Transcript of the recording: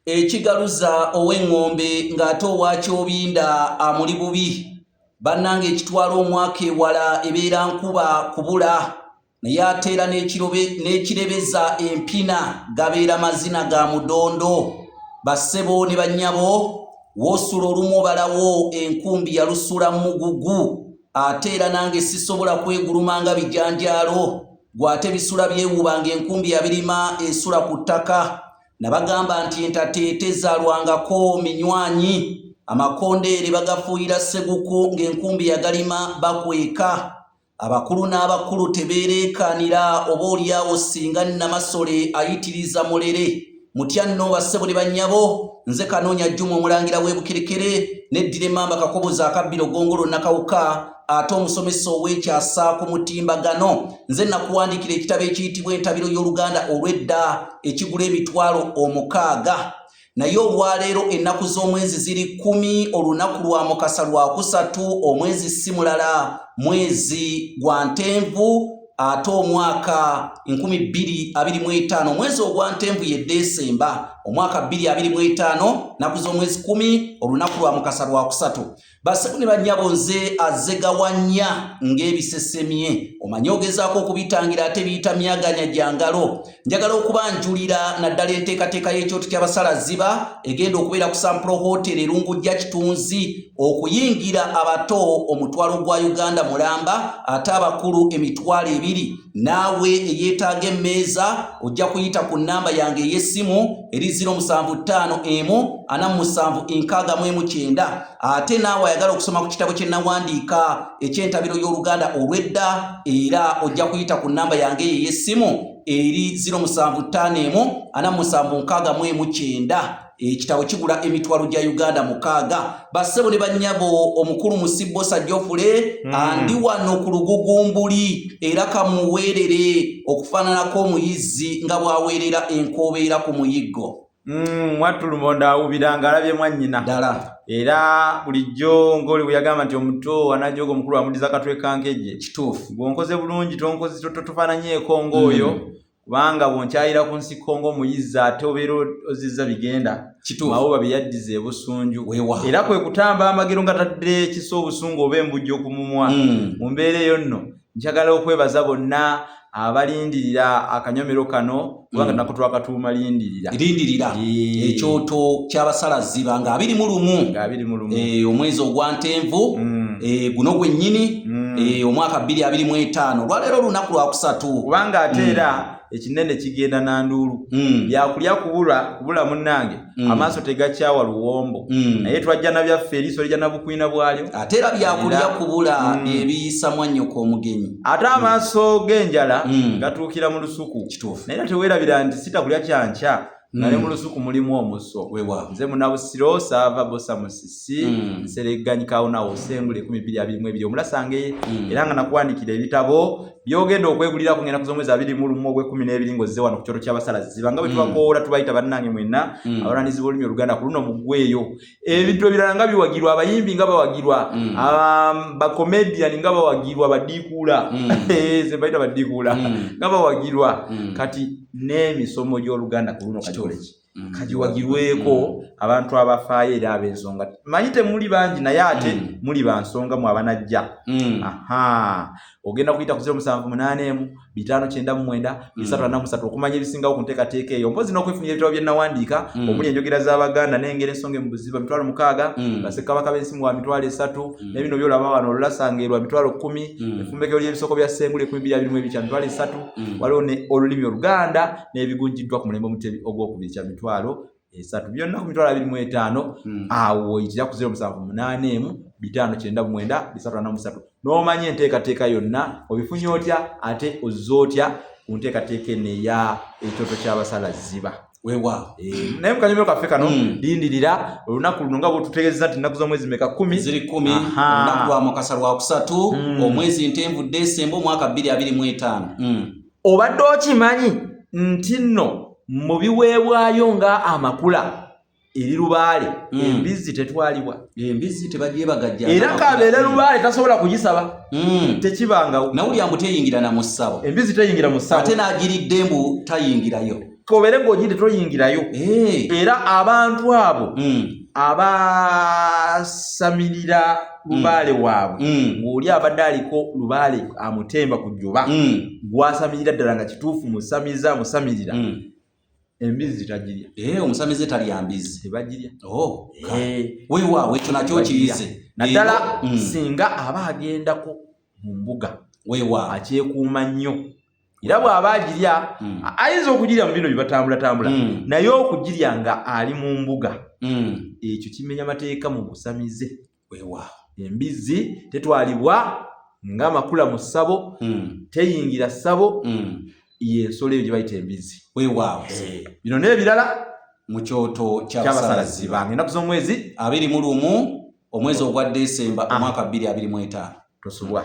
Ekigaluza ow'eŋŋombe ng'ate owa Kyobinda amuli bubi. Bannange ekitwala omwaka ewala ebeera nkuba kubula naye ate era n'ekirebeza empina gabeera mazina ga mudondo. Bassebo ne bannyabo w'osula olumu obalawo enkumbi yalusula mugugu ate era nange sisobola kweguluma nga bijanjaalo gwe ate bisula byewuuba ng'enkumbi yabirima esula ku ttaka. Nabagamba nti entateete zalwangako minywanyi, amakondeere bagafuuyira sseguku ng'enkumbi yagalima bakweka. Abakulu n'abakulu tebeereekaanira oba olyawo singa Namasole ayitiriza mulere. Mutya nno bassebo ne bannyabo, nze Kanoonya Juma Omulangira w'e Bukerekere neddira emmamba Kakoboza akabbiro Ggongolo Nakawuka ate omusomesa ow'ekyasa ku mutimbagano. Nze nakuwandiikira ekitabo ekiyitibwa Entabiro y'Oluganda olw'edda ekigula emitwalo 6. Naye olwaleero ennaku z'omwezi ziri 10, olunaku lwa Mukasa lwakusatu, omwezi si mulala, mwezi gwa Ntenvu ate omwaka 2025. Omwezi ogwa Ntenvu ye Desemba omwaka 2025, nnaku z'omwezi 10, olunaku lwa Mukasa lwakusatu. Bassebo ne bannyabo nze azegawanya ng'ebisesemye omanyi ogezaako okubitangira ate biyita myaganya gya ngalo. Njagala okubanjulira naddala enteekateeka y'ekyoto ky'abasala ziba egenda okubeera ku Sampro Hotel Erungujja Kitunzi okuyingira abato omutwalo gwa Uganda mulamba ate abakulu emitwalo 2. Naawe eyeetaaga emmeeza ojja kuyita ku nnamba yange ey'essimu eri 075 1 47 61. Ate naawe ayagala okusoma ku kitabo kye nawandiika eky'entabiro y'Oluganda olw'edda era ojja kuyita ku nnamba yange eyo ey'essimu eri 075 1 47 61. Ekitabo kigula emitwalo gya Uganda 6. Bassebo ne bannyabo omukulu Musibosa Jofule andi wano ku lugugumbuli era kamuweerere okufaananako omuyizzi nga bw'aweerera enkoobeera ku muyiggo. Mwattu Lumonde awubira ng'alabye mwannyina. Ddala. Era bulijjo ng'oli bwe yagamba nti omuto anajooga omukulu amuddiza katwe ka nkejje. Kituufu. Bw'onkoze bulungi tonkoze tofaananyeeko ng'oyo. Kubanga bw'onkyayira ku nsiko ng'omuyizzi ate obeera ozizza bigenda. Kituufu. Mawuba bye yaddiza ebusunju. Weewaawo. Era kwe kutamba amagero nga tadde ekisa obusungu oba embujjo ku mumwa. Mu mbeera eyo nno njagala okwebaza bonna abalindirira akanyomero kano kubanga nako twakatuuma lindirira. Lindirira. Ekyoto ky'abasala ziba nga 21. Nga 21. Omwezi ogwa Ntenvu, guno gwennyini, omwaka 2025. Olwaleero olunaku lwakusatu. Kubanga ate era ekinene kigenda na nduulu. Byakulya kubula munnange. Amaaso tegakyawa luwombo. Naye twajja na byaffe eriiso lijja na bukwina bwalyo. Ate era byakulya kubula byebiyisa mwannyoko omugenyi. Ate amaaso g'enjala gatuukira mu lusuku. Kituufu. Naye era teweerabira nti sitakulya kyankya. Nga ne mu lusuku mulimu omuso. Weewaawo. Nze Munabusiro Saava Bosa Musisi, Nseregganyikawo nawo Sengule 2022 omulasangeye. Era nga nakuwandiikira ebitabo by'ogenda okwegulirako ng'ennaku z'omwezi 21 ogw'ekkumi n'ebiri ng'ozze wano ku kyoto ky'abasala ziba nga bwe tubakowoola tubayita bannange mwenna abalwanirizi b'olulimi Oluganda ku luno muggweeyo. Ebintu ebirala nga biwagirwa, abayimbi nga bawagirwa, bakomedian nga bawagirwa, badiikuula. Ze bayita badiikuula. Nga bawagirwa. Kati n'emisomo gy'Oluganda ku luno kagikole ki? Kagiwagirweko abantu abafaayo era ab'ensonga. Manyi temuli bangi naye ate muli ba nsonga mwe abanajja. Aha. Ogenda kuyita ku 0781 599 343 okumanya ebisingawo ku nteekateeka eyo. Mpozi n'okwefunira ebitabo bye nawandiika omuli enjogera z'Abaganda n'engeri ensonga mu buziba mitwalo 6, bassekabaka b'ensimu wa mitwalo 3, ne bino by'olaba wano olulasanga lwa mitwalo 10, effumbekero ly'ebisoko bya Ssengule 2022 kya mitwalo 3, waliwo ne olulimi Oluganda n'ebigunjiddwa ku mulembe Omutebi ogwokubiri kya mitwalo 3. Byonna ku mitwalo 25, awo oyitira ku 0781 599 343. N'omanya enteekateeka yonna obifunye otya ate ozze otya ku nteekateeka eno eya ekyoto ky'abasala ziba. Weewaawo. Naye mu kanyomero kaffe kano lindirira olunaku luno nga bw'otutegeezezza nti ennaku z'omwezi meka 10? Ziri 10. Olunaku lwa Mukasa lwakusatu, omwezi Ntenvu Desemba omwaka 2025. Obadde okimanyi nti nno mu biweebwayo nga amakula eri lubaale embizzi tetwalibwa. Embizzi tebagyebagajja. Era kabeere lubaale tasobola kugisaba. Tekibangawo. Nawulira mbu teyingira na mu ssabo. Embizzi teyingira mu ssabo. Ate n'agiridde mbu tayingirayo. Kobere ng'ogidde toyingirayo. Era abantu abo abasamirira lubaale waabwe, ng'oli abadde aliko lubaale amutemba ku jjoba, gwasamirira ddala nga kituufu musamiza amusamirira, embizzi tagirya. Omusamize talya mbizzi. Tebagirya. Oh, weewaawo, ekyo nakyo kiyize. Naddala singa aba agendako mu mbuga. Weewaawo. Akyekuuma nnyo, era bw'aba agirya, ayinza okugirya mu bino bye batambulatambula, naye okugirya nga ali mu mbuga, ekyo kimenya mateeka mu busamize. Weewaawo. Embizzi tetwalibwa ng'amakula mu ssabo, teyingira ssabo. Y'ensolo eyo gye bayita embizzi. Weewaawo. Bino n'ebirala mu kyoto ky'Abasalaziba ky'Abasalaziba ennaku z'omwezi 21, omwezi ogwa Desemba, omwaka 2025. Tosubwa.